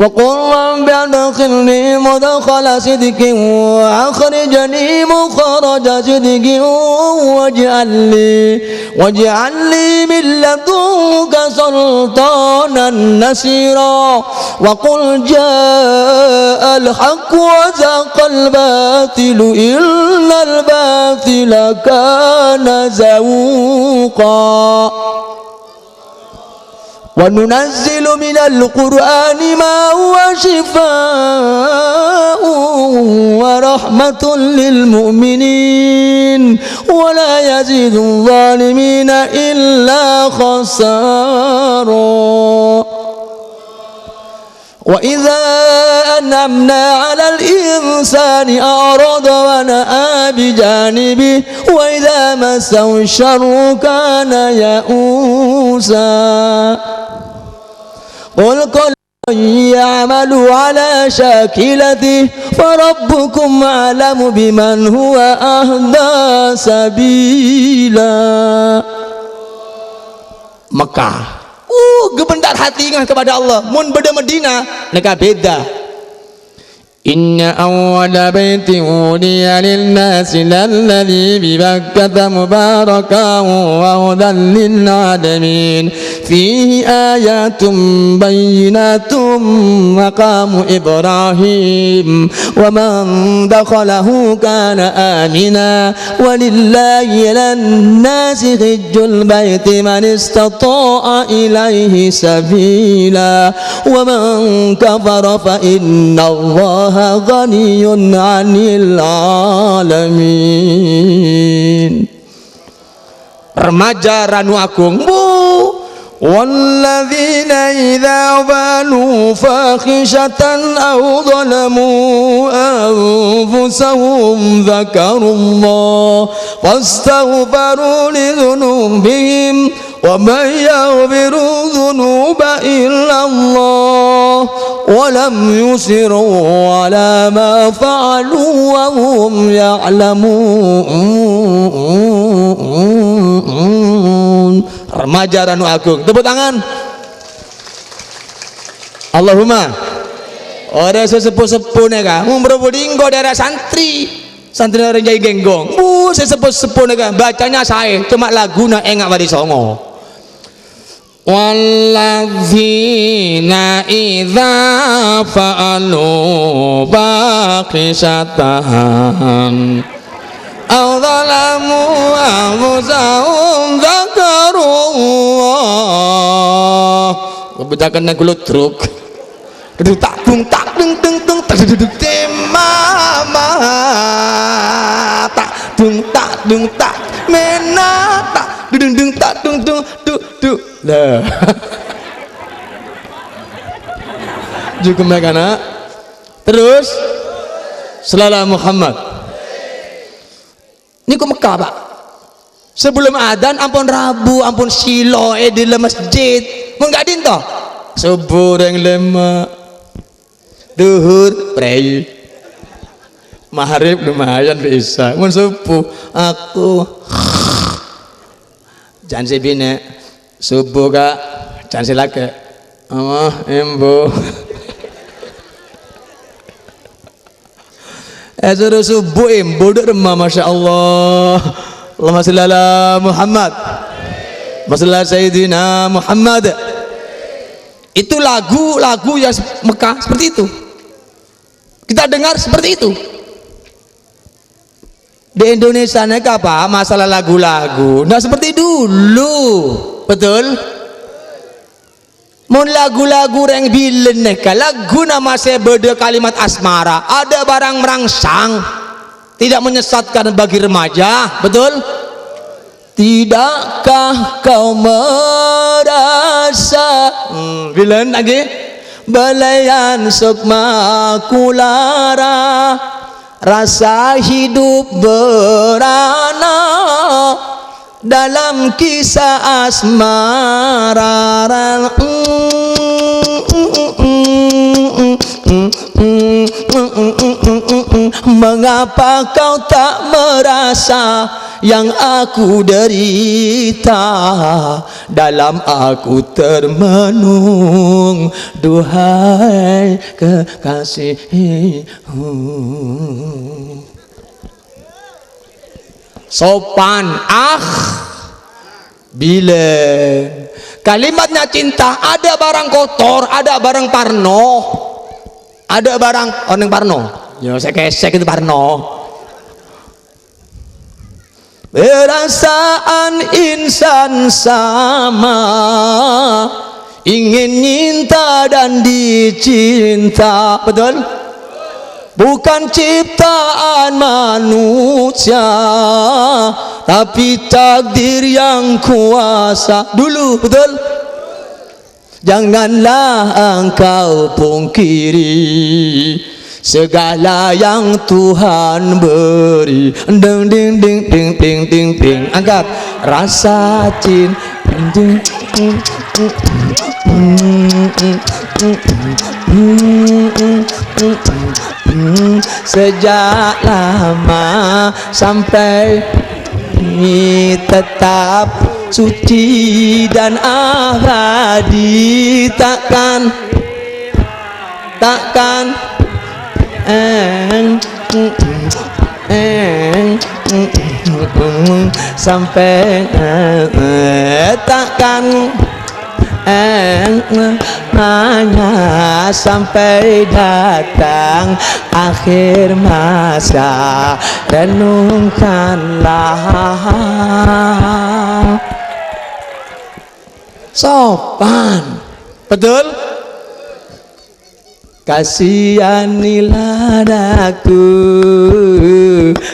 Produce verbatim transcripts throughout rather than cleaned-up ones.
وقل رب أدخلني مدخل صدق وأخرجني مخرج صدق واجعل لي، واجعل لي من لدنك سلطانا نصيرا. وقل جاء الحق وزهق الباطل إن الباطل كان زهوقا. وننزل من القرآن ما هو شفاء ورحمة للمؤمنين ولا يزيد الظالمين إلا خسارا. وإذا أنعمنا على الإنسان أعرض ونأى بجانبه وإذا مسه الشر كان يئوسا. قل كل يعمل على شاكلته فربكم أعلم بمن هو أهدى سبيلا. Mekah. Uh, gebentar hatina kepada Allah. Mon bâdâ Madinah, nèka bhidhâ. إن أول بيت وضع للناس للذي ببكة مباركا وهدى للعالمين. فيه آيات بينات مقام إبراهيم ومن دخله كان آمنا ولله على الناس حج البيت من استطاع إليه سبيلا ومن كفر فإن الله غني عن العالمين. Remaja Ranu Agung, bu. والذين إذا فعلوا فاحشة أو ظلموا أنفسهم ذكروا الله فاستغفروا لذنوبهم ومن يغفر الذنوب إلا الله ولم يصروا على ما فعلوا وهم يعلمون. Remaja Ranu Agung. Tepuk tangan. Allahumma. Ora sesepuh-sepuh nèka. Umroh budinggo daerah santri. Santri orang Jai Genggong. Bu, sesepuh-sepuh nèka. Bacanya sae. Cuma laguna enga' wali songo. والذين إذا فعلوا فاحشة أو ظلموا أنفسهم ذكروا الله. Kebijakan yang gelut truk. Dung tak, dung tak, dung, dung, dung, tak, dung, dung, tema, ma, tak, dung tak, dung tak, mena, tak, dung, dung, tak, dung, dung, du, du. Lah. Juga mereka nak. Terus, Shalala Muhammad. Niku Mekah, Pak. Sebelum adzan ampon rabu, ampon silo è dâlem masjid. Mon ka'dinto? Subuh rèng lèma'. Duhur, prèi. Maghrib lumayan bi' Isya. Mon subuh, aku. Can sè binè', subuh, Ka'. Can sè lakè', ama, embu. Èsoro subuh embu dâ' remma, Masya Allah. Allahumma shalli ala Muhammad. Allahumma shalli ala Sayyidina Muhammad. Itu lagu-lagu yang Mekah seperti itu. Kita dengar seperti itu. Di Indonesia nèka, Pak, masalah lagu-lagu ndak seperti dulu. Betul? Mon lagu-lagu rèng bilân nèka, laguna masè bâdâ kalimat asmara, ada barang merangsang, tidak menyesatkan bagi remaja, betul? Tidakkah kau merasa, hmm, bilân lagi, bâlâi sukma kulara, rasa hidup berana dalam kisah asmara. Mengapa kau tak merasa yang aku derita? Dalam aku termenung, duhai kekasihku. Sopan, ah, bilen. Kalimatnya cinta, ada barang kotor, ada barang parno. Ada barang, oneng parno. Ya, sek-sek itu parno. Perasaan insan sama, ingin nyinta dan dicinta. Betul? Bukan ciptaan manusia, tapi takdir yang kuasa. Dulu, betul? Janganlah engkau pungkiri segala yang Tuhan beri. Ding, ding, ding, ding, ding, ding, ding. Angkat. Rasa cinta. Sejak lama sampai ini tetap suci dan abadi, takkan, takkan, eng, eng, sampai, eh, takkan, eh, hanya sampai datang akhir masa, renungkanlah. Sopan. Betul? Kasihanilah daku,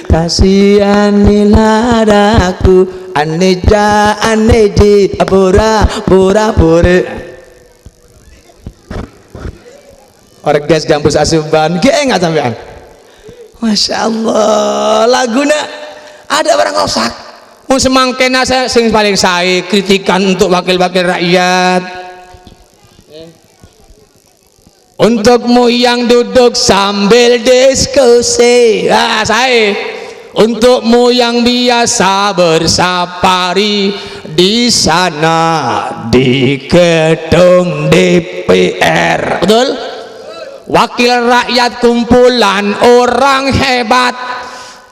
kasihanilah daku. Aneja, aneji, pura, pura, pura. Orkes Gambus Asuban, ghi ènga' sampèyan. Masya Allah, laguna ada orang ngosak. Mun samangkèna sè, sing paling saè kritikan untuk wakil-wakil rakyat. Untukmu yang duduk sambil diskusi. Ah, saè. Untukmu yang biasa bersapari di sana di gedung D P R. Betul? Wakil rakyat kumpulan orang hebat.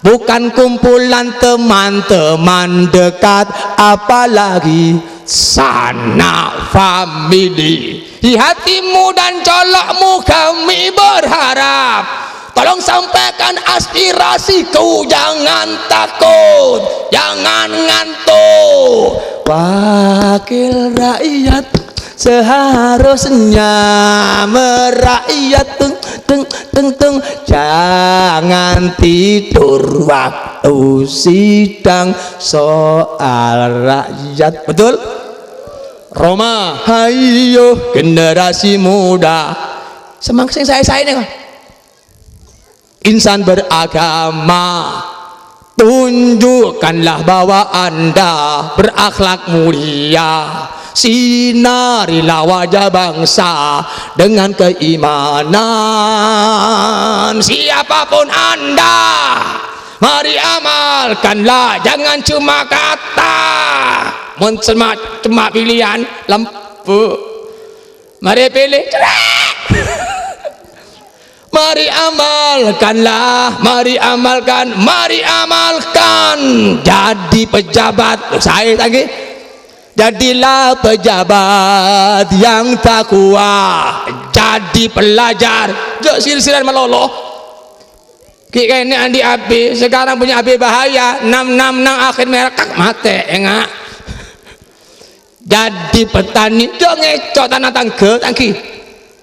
Bukan kumpulan teman-teman dekat, apalagi sanak famili. Di hatimu dan colokmu kami berharap, tolong sampaikan aspirasiku, jangan takut, jangan ngantuk. Wakil rakyat seharusnya merakyat, tung, tung, tung, tung. Jangan tidur waktu sidang soal rakyat. Betul? Roma, hayo generasi muda. Semangka sing saè-saè nèko. Insan beragama, tunjukkanlah bahwa Anda berakhlak mulia. Sinarilah wajah bangsa dengan keimanan. Siapapun Anda, mari amalkanlah, jangan cuma kata. Mon cuma, cuma pilihan, lembu. Mari pilih, cerek. Mari amalkanlah, mari amalkan, mari amalkan. Jadi pejabat, saè lagi. Jadilah pejabat yang takwa. Jadi pelajar. Jhâ' sir-siran malolo. Ghi' kènè' andi' abhi, sekarang punya abhi bahaya. Nam-nam nang akhir merek, tak mate, enggak. Jadi petani, jhâ' ngèco' tana tangghâ, tanggi.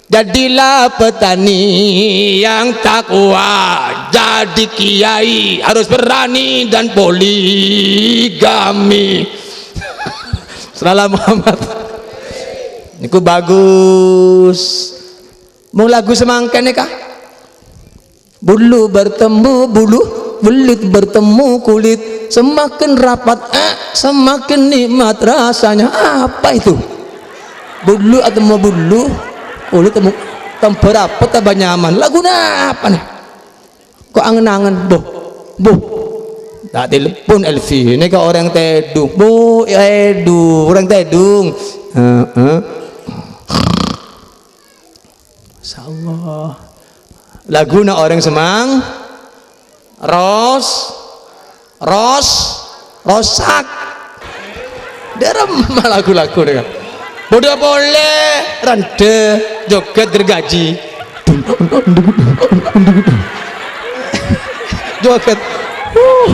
Jadilah petani yang takwa, jadi kiai harus berani dan poligami. Salala Muhammad. Niku bagus. Mon lagu samangkèn nèka. Bulu bertemu bulu, kulit bertemu kulit, semakin rapat, eh, semakin nikmat rasanya. Apa itu? Bulu atau mau bulu, kulit temu, tambah rapat, tambah nyaman. Lagu apa nih? Kok angen-angen, "Mbuh, mbuh." Tak telepon Elvi, ini ke orang tedung. "Bu, edu, orang tedung." Heeh. Masya Allah. Laguna orang Semang. Ros. Ros. Rosak. Dâ' remma lagu-lagu nèka. Bâdâ polè randhâ joget gergaji. Joget. Huh.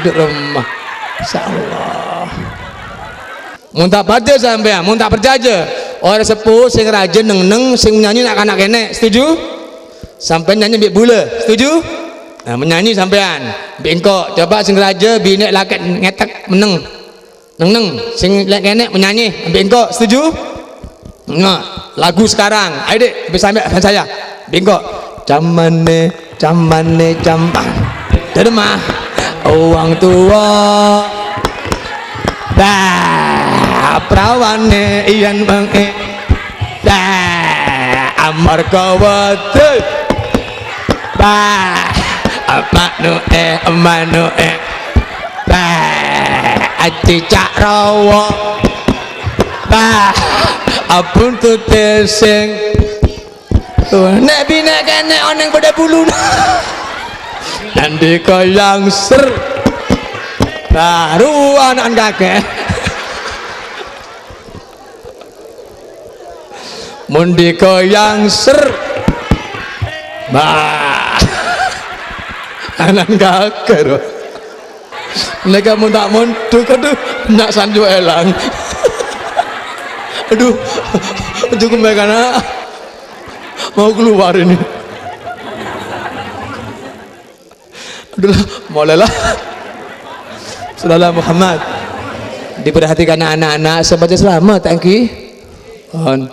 Dâ' remma. Masya Allah. Mon ta' parcajâ sampèyan, mon ta' parcajâ, orèng seppo sè ngrajâ neng-neng, sè nyanyi na'-kana' kènè', setuju? Sampèyan nyanyi bi' bulâ, setuju? Nah, menyanyi sampèyan, bi' engko', coba sè ngrajâ binè' lakè' ngètèk menneng. Neng-neng, sè lè' kènè' menyanyi, bi' engko', setuju? Nah, lagu sekarang, ayo dek, bisa ambil saya, bi' engko'. Camane, camane, caman. Dâ' remma. Wong tuwa. Bah, prawane yen mengke. Bah, amarga wedhus. Bah, manuke, manuke. Bah, cicak rawa. Bah, buntute sing Tuh, nek binè' kènè' oneng padâ buluna. Nandhi koyang ser. Baru ana'an kakè. Mon dhi koyang ser. Bah. Ana'an kakè, ro. Nèka mon ta' mondhuk, aduh, nya' sanjo èlang. Aduh, cukup baik, anak. Mau keluar ini. Aduh, mulailah. Sallallahu Muhammad. Diperhatikan anak-anak, semoga selamat, thank you. Pon.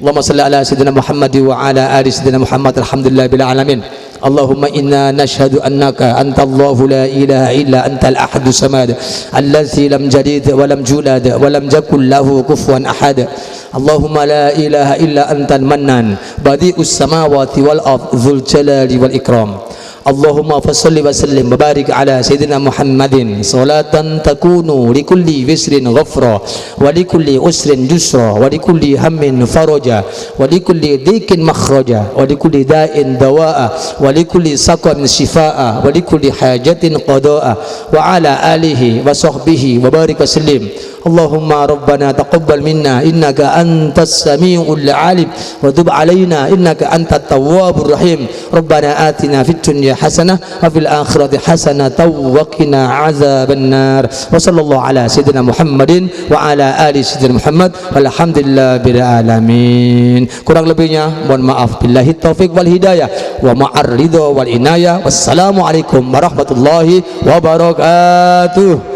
Allahumma salli ala sayyidina Muhammad wa ala ali sayyidina Muhammad. Alhamdulillah bil alamin. Allahumma inna nashhadu annaka antallahu la ilaha illa antal ahadus samad, allazi lam yalid wa lam yulad wa lam yakul lahu kufuwan ahad. Allahumma la ilaha illa antal mannan, badi'us samawati wal ard, dzul jalali wal ikram. Allahumma fasholli wa sallim wa barik ala sayyidina Muhammadin, sholatan takunu likulli wizrin ghafra, wa likulli usrin yusra, wa likulli hammin faraja, wa likulli dhiqin makhraja, wa likulli da'in dawa'a, wa likulli saqamin syifaa'a, wa likulli hajatin qada'a, wa ala alihi wa sahbihi wa barik wa sallim. Allahumma rabbana taqabbal minna innaka antas sami'ul alim, wa tub alaina innaka antat tawwabur rahim. Rabbana atina fid dunya hasanah wa fil akhirati hasanatan wa qina adzabannar. Wa sallallahu ala sayyidina Muhammadin wa ala ali sayyidina Muhammad. Walhamdulillahirabbil alamin. Kurang lebihnya mohon maaf. Billahi taufik wal hidayah wa ma'ar ridho wal inayah. Wassalamualaikum warahmatullahi wabarakatuh.